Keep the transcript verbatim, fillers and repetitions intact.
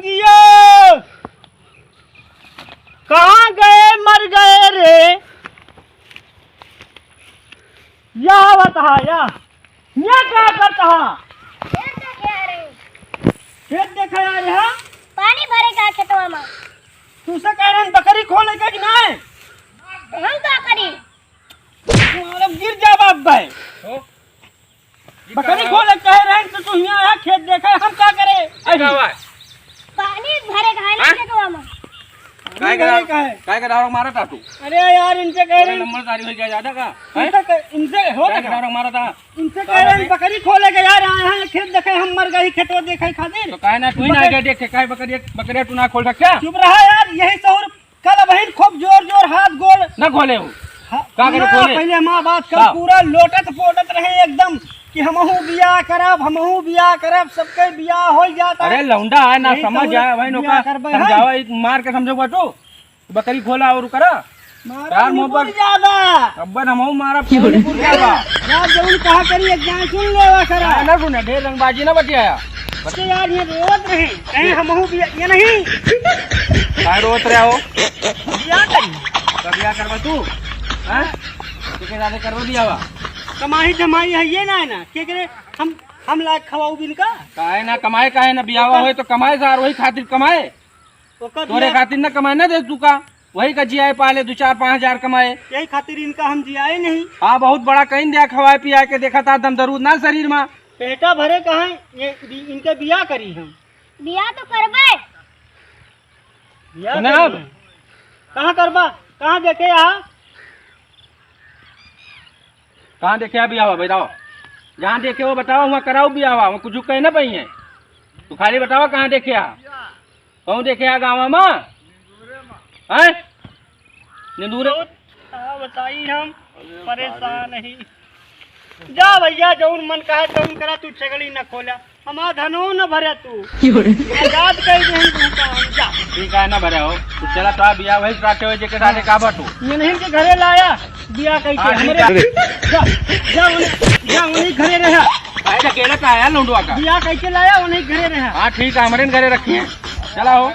जियो, कहाँ गए मर गए रे? या आवत हा, या। या का करत हा? खेत देखे आ रहे। खेत देखे आ रहे हा? पानी भरे का खेतवा में। तुसे कह रहे हैं बकरी खोले का कि नहीं? तो हम का करी? मारे गिर जा बाप भाई। हो? बकरी खोले कहे रहे तो तू यहाँ आया खेत देखे, हम का करे? ये का हुआ? पानी भरे का है ना हाँ? खेतवा में। काय पानी भरे का है। काय का डारो मारा था तू? अरे यार, इनसे कह रहे हैं। नंबर तारी हो गया ज्यादा का? हैं? इनसे कह, इनसे हो काय का क्या? डारो मारा था? इनसे कह रहे हैं बकरी खोले के यार, आए हैं खेत देखे, हम मर गई खेतवा देखे खातिर। तो काहे ना तू ही ना बकरी गया देखे, काहे बकरी, बकरिया तू ना खोल रखा? चुप रहा यार, यही सहूर कल बहिन खूब जोर जोर हाथ गोड़ ना खोले हो। हाँ, का करे ना, खोले? पहले हमार बात कर, का? पूरा लोटत पोटत रहे एकदम कि हमहू बियाह करब, हमहू बियाह करब, सबके बियाह हो जाता। अरे लौंडा है ना, यही समझ तो जाए भाई, बियाह नौका करबे हम। समझावा, ई मार के समझो बाटू। बकरी खोला और करा। मारा यार, निपुर मोहब्बत ज्यादा। अब्बन हमहू मारा, की बोले? निपुर ज्यादा। यार, जौन कहा करी, एक जान सुन लेवा करा। ना, ना सुने, ढेर रंगबाजी ना बतियाया। बच्चे यार, ये रोवत रहे, कहीं हमहू भी, ये नहीं। काय रोवत रहे हो? बियाह करी। कब बियाह करबा तू? हैं? तू के साथे करबा बियाहवा? कमाई धमाई है ये ना, है ना? के करे हम, हम लायक खवाऊ बिन का? काहे ना कमाए, काहे ना बियाहवा होए तो कमाए सार, वही खातिर कमाए। ओकर तोरे बियाह खातिर ना कमाए ना दे तू का? वही का जियाए पाले दो चार पाँच हजार कमाए। यही खातिर इनका हम जियाए नहीं। हाँ, बहुत बड़ा कहीं दिया खवाए पियाए के देखा था, दम दरूद ना शरीर में। पेटा भरे कहाँ ये बि-, इनके बियाह करी हम। बियाह तो करबे। बियाह सुने करबे। अब। कहाँ करबा? कहाँ देखे यहाँ? कहाँ देखे अभी आवा बताओ, जहाँ देखे हो बताओ, वहाँ कराओ भी आवा, वहाँ कुछ कहे ना पाई है। तू खाली बतावा कहाँ देखे आ, कहूँ देखे आ गाँव में? हैं? निंदूरे। बहुत, हाँ, बताई हम परेशान ही। जा भैया, जौन मन कहे तौन करा, तू छगड़ी न खोला। हमार धनो न भरे तू। की हो रे? आजाद कई देहन तू का हम जा। ठीक है ना भरे हो। तू चला तो बिया वही साथे हो जेके साथे का बाटू। ये नहीं के घरे लाया, बिया कई के हाँ, ठीक हमरे। है। जा, जा उन्हें, जा उन्हें घरे रहा। काहे का केला का आया लौंडवा का? बिया कई के लाया, उन्हें घरे रहा। हाँ, ठीक है, हमरे घरे रखी है। चला हो।